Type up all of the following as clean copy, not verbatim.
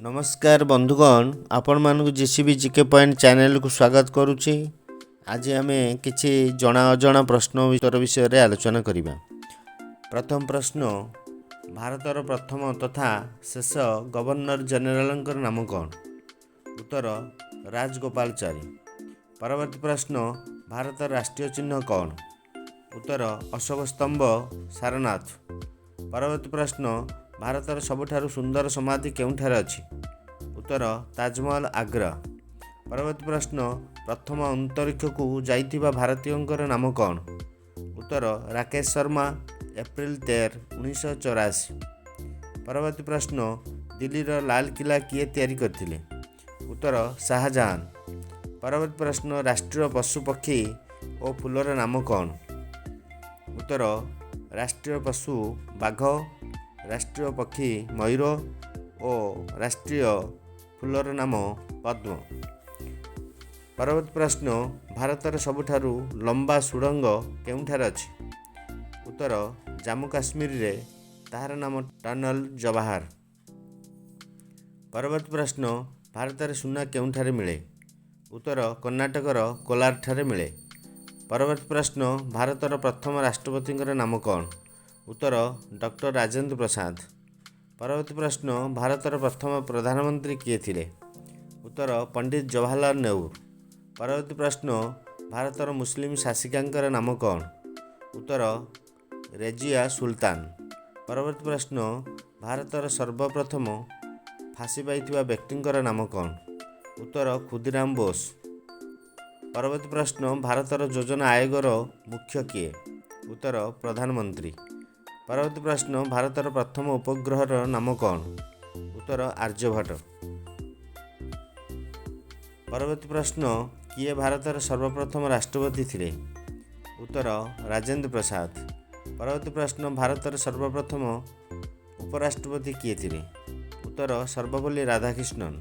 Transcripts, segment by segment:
ନମସ୍କାର ବନ୍ଧୁଗଣ, ଆପଣମାନଙ୍କୁ ଜେସିବି ଜିକେ ପଏଣ୍ଟ ଚ୍ୟାନେଲକୁ ସ୍ୱାଗତ କରୁଛି। ଆଜି ଆମେ କିଛି ଜଣା ଅଜଣା ପ୍ରଶ୍ନ ଉତ୍ତର ବିଷୟରେ ଆଲୋଚନା କରିବା। ପ୍ରଥମ ପ୍ରଶ୍ନ, ଭାରତର ପ୍ରଥମ ତଥା ଶେଷ ଗଭର୍ଣ୍ଣର ଜେନେରାଲଙ୍କର ନାମ କ'ଣ? ଉତ୍ତର, ରାଜଗୋପାଳଚାରୀ। ପରବର୍ତ୍ତୀ ପ୍ରଶ୍ନ, ଭାରତର ରାଷ୍ଟ୍ରୀୟ ଚିହ୍ନ କ'ଣ? ଉତ୍ତର, ଅଶୋକ ସ୍ତମ୍ଭ, ସାରନାଥ। ପରବର୍ତ୍ତୀ ପ୍ରଶ୍ନ, ଭାରତର ସବୁଠାରୁ ସୁନ୍ଦର ସମାଧି କେଉଁଠାରେ ଅଛି? ଉତ୍ତର, ତାଜମହଲ, ଆଗ୍ରା। ପରବର୍ତ୍ତୀ ପ୍ରଶ୍ନ, ପ୍ରଥମ ଅନ୍ତରୀକ୍ଷକୁ ଯାଇଥିବା ଭାରତୀୟଙ୍କର ନାମ କ'ଣ? ଉତ୍ତର, ରାକେଶ ଶର୍ମା, ଏପ୍ରିଲ 13, 1984। ପରବର୍ତ୍ତୀ ପ୍ରଶ୍ନ, ଦିଲ୍ଲୀର ଲାଲକିଲ୍ଲା କିଏ ତିଆରି କରିଥିଲେ? ଉତ୍ତର, ଶାହଜାହାନ। ପରବର୍ତ୍ତୀ ପ୍ରଶ୍ନ, ରାଷ୍ଟ୍ରୀୟ ପଶୁ ପକ୍ଷୀ ଓ ଫୁଲର ନାମ କ'ଣ? ଉତ୍ତର, ରାଷ୍ଟ୍ରୀୟ ପଶୁ ବାଘ, ରାଷ୍ଟ୍ରୀୟ ପକ୍ଷୀ ମୟୂର ଓ ରାଷ୍ଟ୍ରୀୟ ଫୁଲର ନାମ ପଦ୍ମ। ପରବର୍ତ୍ତୀ ପ୍ରଶ୍ନ, ଭାରତର ସବୁଠାରୁ ଲମ୍ବା ସୁଡ଼ଙ୍ଗ କେଉଁଠାରେ ଅଛି? ଉତ୍ତର, ଜାମ୍ମୁ କାଶ୍ମୀରରେ, ତାହାର ନାମ ଟନଲ ଜବାହାର। ପରବର୍ତ୍ତୀ ପ୍ରଶ୍ନ, ଭାରତରେ ସୁନା କେଉଁଠାରେ ମିଳେ? ଉତ୍ତର, କର୍ଣ୍ଣାଟକର କୋଲାରଠାରେ ମିଳେ। ପରବର୍ତ୍ତୀ ପ୍ରଶ୍ନ, ଭାରତର ପ୍ରଥମ ରାଷ୍ଟ୍ରପତିଙ୍କର ନାମ କ'ଣ? ଉତ୍ତର, ଡକ୍ଟର ରାଜେନ୍ଦ୍ର ପ୍ରସାଦ। ପରବର୍ତ୍ତୀ ପ୍ରଶ୍ନ, ଭାରତର ପ୍ରଥମ ପ୍ରଧାନମନ୍ତ୍ରୀ କିଏ ଥିଲେ? ଉତ୍ତର, ପଣ୍ଡିତ ଜବାହରଲାଲ ନେହେରୁ। ପରବର୍ତ୍ତୀ ପ୍ରଶ୍ନ, ଭାରତର ମୁସଲିମ ଶାସିକାଙ୍କର ନାମ କ'ଣ? ଉତ୍ତର, ରେଜିଆ ସୁଲତାନ। ପରବର୍ତ୍ତୀ ପ୍ରଶ୍ନ, ଭାରତର ସର୍ବପ୍ରଥମ ଫାଶୀ ପାଇଥିବା ବ୍ୟକ୍ତିଙ୍କର ନାମ କ'ଣ? ଉତ୍ତର, ଖୁଦିରାମ ବୋଷ। ପରବର୍ତ୍ତୀ ପ୍ରଶ୍ନ, ଭାରତର ଯୋଜନା ଆୟୋଗର ମୁଖ୍ୟ କିଏ? ଉତ୍ତର, ପ୍ରଧାନମନ୍ତ୍ରୀ। ପରବର୍ତ୍ତୀ ପ୍ରଶ୍ନ, ଭାରତର ପ୍ରଥମ ଉପଗ୍ରହର ନାମ କ'ଣ? ଉତ୍ତର, ଆର୍ଯ୍ୟଭଟ୍ଟ। ପରବର୍ତ୍ତୀ ପ୍ରଶ୍ନ, କିଏ ଭାରତର ସର୍ବପ୍ରଥମ ରାଷ୍ଟ୍ରପତି ଥିଲେ? ଉତ୍ତର, ରାଜେନ୍ଦ୍ର ପ୍ରସାଦ। ପରବର୍ତ୍ତୀ ପ୍ରଶ୍ନ, ଭାରତର ସର୍ବପ୍ରଥମ ଉପରାଷ୍ଟ୍ରପତି କିଏ ଥିଲେ? ଉତ୍ତର, ସର୍ବପଲ୍ଲୀ ରାଧାକ୍ରିଷ୍ଣନ।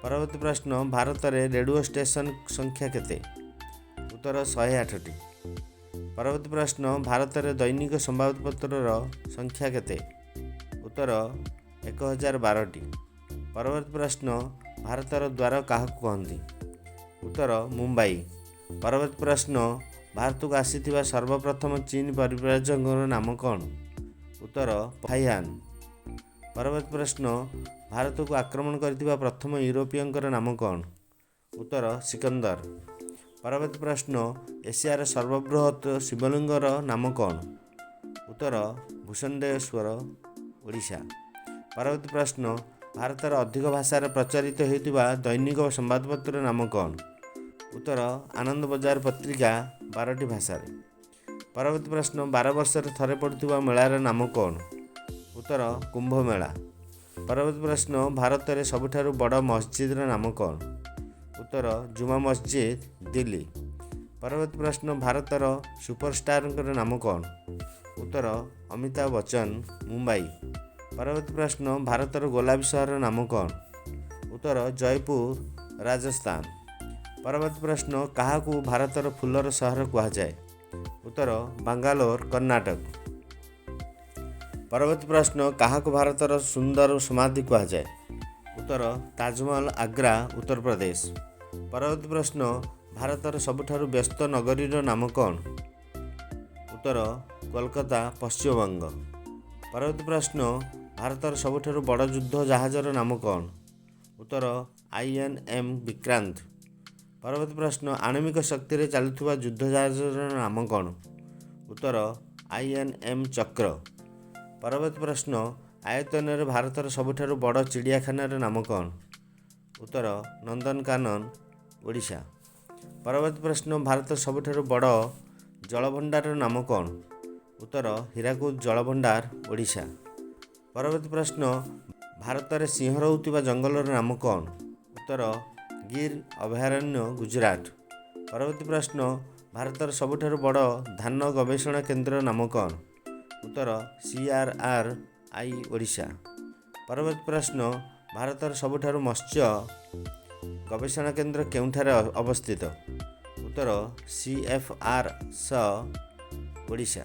ପରବର୍ତ୍ତୀ ପ୍ରଶ୍ନ, ଭାରତରେ ରେଡ଼ିଓ ଷ୍ଟେସନ ସଂଖ୍ୟା କେତେ? ଉତ୍ତର, 108ଟି। ପରବର୍ତ୍ତୀ ପ୍ରଶ୍ନ, ଭାରତରେ ଦୈନିକ ସମ୍ବାଦପତ୍ରର ସଂଖ୍ୟା କେତେ? ଉତ୍ତର, 1012ଟି। ପରବର୍ତ୍ତୀ ପ୍ରଶ୍ନ, ଭାରତର ଦ୍ୱାର କାହାକୁ କହନ୍ତି? ଉତ୍ତର, ମୁମ୍ବାଇ। ପରବର୍ତ୍ତୀ ପ୍ରଶ୍ନ, ଭାରତକୁ ଆସିଥିବା ସର୍ବପ୍ରଥମ ଚୀନ ପରିବ୍ରାଜକଙ୍କର ନାମ କ'ଣ? ଉତ୍ତର, ଫାହିଆନ। ପରବର୍ତ୍ତୀ ପ୍ରଶ୍ନ, ଭାରତକୁ ଆକ୍ରମଣ କରିଥିବା ପ୍ରଥମ ୟୁରୋପୀୟଙ୍କର ନାମ କ'ଣ? ଉତ୍ତର, ସିକନ୍ଦର। ପରବର୍ତ୍ତୀ ପ୍ରଶ୍ନ, ଏସିଆର ସର୍ବବୃହତ୍ ଶିବଲିଙ୍ଗର ନାମ କ'ଣ? ଉତ୍ତର, ଭୂଷଣ୍ଡେଶ୍ୱର, ଓଡ଼ିଶା। ପରବର୍ତ୍ତୀ ପ୍ରଶ୍ନ, ଭାରତର ଅଧିକ ଭାଷାରେ ପ୍ରଚାରିତ ହେଉଥିବା ଦୈନିକ ସମ୍ବାଦପତ୍ରର ନାମ କ'ଣ? ଉତ୍ତର, ଆନନ୍ଦ ବଜାର ପତ୍ରିକା, 12ଟି ଭାଷାରେ। ପରବର୍ତ୍ତୀ ପ୍ରଶ୍ନ, 12 ବର୍ଷରେ ଥରେ ପଡ଼ୁଥିବା ମେଳାର ନାମ କ'ଣ? ଉତ୍ତର, କୁମ୍ଭମେଳା। ପରବର୍ତ୍ତୀ ପ୍ରଶ୍ନ, ଭାରତରେ ସବୁଠାରୁ ବଡ଼ ମସଜିଦର ନାମ କ'ଣ? ଉତ୍ତର, ଜୁମା ମସଜିଦ, ଦିଲ୍ଲୀ। ପରବର୍ତ୍ତୀ ପ୍ରଶ୍ନ, ଭାରତର ସୁପରଷ୍ଟାରଙ୍କର ନାମ କ'ଣ? ଉତ୍ତର, ଅମିତାଭ ବଚ୍ଚନ, ମୁମ୍ବାଇ। ପରବର୍ତ୍ତୀ ପ୍ରଶ୍ନ, ଭାରତର ଗୋଲାପୀ ସହରର ନାମ କ'ଣ? ଉତ୍ତର, ଜୟପୁର, ରାଜସ୍ଥାନ। ପରବର୍ତ୍ତୀ ପ୍ରଶ୍ନ, କାହାକୁ ଭାରତର ଫୁଲର ସହର କୁହାଯାଏ? ଉତ୍ତର, ବାଙ୍ଗାଲୋର, କର୍ଣ୍ଣାଟକ। ପରବର୍ତ୍ତୀ ପ୍ରଶ୍ନ, କାହାକୁ ଭାରତର ସୁନ୍ଦର ସମାଧି କୁହାଯାଏ? ଉତ୍ତର, ତାଜମହଲ, ଆଗ୍ରା, ଉତ୍ତରପ୍ରଦେଶ। ପରବର୍ତ୍ତୀ ପ୍ରଶ୍ନ, ଭାରତର ସବୁଠାରୁ ବ୍ୟସ୍ତ ନଗରୀର ନାମ କ'ଣ? ଉତ୍ତର, କୋଲକାତା, ପଶ୍ଚିମବଙ୍ଗ। ପରବର୍ତ୍ତୀ ପ୍ରଶ୍ନ, ଭାରତର ସବୁଠାରୁ ବଡ଼ ଯୁଦ୍ଧ ଜାହାଜର ନାମ କ'ଣ? ଉତ୍ତର, ଆଇଏନ୍ଏମ୍ ବିକ୍ରାନ୍ତ। ପରବର୍ତ୍ତୀ ପ୍ରଶ୍ନ, ଆଣବିକ ଶକ୍ତିରେ ଚାଲୁଥିବା ଯୁଦ୍ଧ ଜାହାଜର ନାମ କ'ଣ? ଉତ୍ତର, ଆଇଏନ୍ଏମ୍ ଚକ୍ର। ପରବର୍ତ୍ତୀ ପ୍ରଶ୍ନ, ଆୟତନରେ ଭାରତର ସବୁଠାରୁ ବଡ଼ ଚିଡ଼ିଆଖାନାର ନାମ କ'ଣ? ଉତ୍ତର, ନନ୍ଦନକାନନ, ଓଡ଼ିଶା। ପରବର୍ତ୍ତୀ ପ୍ରଶ୍ନ, ଭାରତର ସବୁଠାରୁ ବଡ଼ ଜଳଭଣ୍ଡାରର ନାମ କ'ଣ? ଉତ୍ତର, ହୀରାକୁଦ ଜଳଭଣ୍ଡାର, ଓଡ଼ିଶା। ପରବର୍ତ୍ତୀ ପ୍ରଶ୍ନ, ଭାରତରେ ସିଂହ ରହୁଥିବା ଜଙ୍ଗଲର ନାମ କ'ଣ? ଉତ୍ତର, ଗିର୍ ଅଭୟାରଣ୍ୟ, ଗୁଜୁରାଟ। ପରବର୍ତ୍ତୀ ପ୍ରଶ୍ନ, ଭାରତର ସବୁଠାରୁ ବଡ଼ ଧାନ ଗବେଷଣା କେନ୍ଦ୍ରର ନାମ କ'ଣ? ଉତ୍ତର, ସିଆର୍ଆର୍ଆଇ, ଓଡ଼ିଶା। ପରବର୍ତ୍ତୀ ପ୍ରଶ୍ନ, ଭାରତର ସବୁଠାରୁ ମତ୍ସ୍ୟ ଗବେଷଣା କେନ୍ଦ୍ର କେଉଁଠାରେ ଅବସ୍ଥିତ? ଉତ୍ତର, ସିଏଫ୍ଆର୍ ସ, ଓଡ଼ିଶା।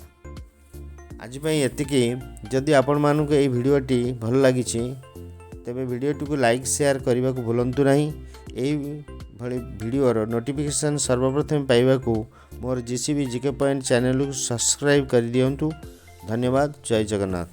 ଆଜି ପାଇଁ ଏତିକି। ଯଦି ଆପଣମାନଙ୍କୁ ଏହି ଭିଡ଼ିଓଟି ଭଲ ଲାଗିଛି, ତେବେ ଭିଡ଼ିଓଟିକୁ ଲାଇକ୍, ସେୟାର କରିବାକୁ ଭୁଲନ୍ତୁ ନାହିଁ। ଏଇଭଳି ଭିଡ଼ିଓର ନୋଟିଫିକେସନ୍ ସର୍ବପ୍ରଥମେ ପାଇବାକୁ ମୋର ଜିସିବି ଜିକେ ପଏଣ୍ଟ ଚ୍ୟାନେଲକୁ ସବସ୍କ୍ରାଇବ୍ କରିଦିଅନ୍ତୁ। ଧନ୍ୟବାଦ। ଜୟ ଜଗନ୍ନାଥ।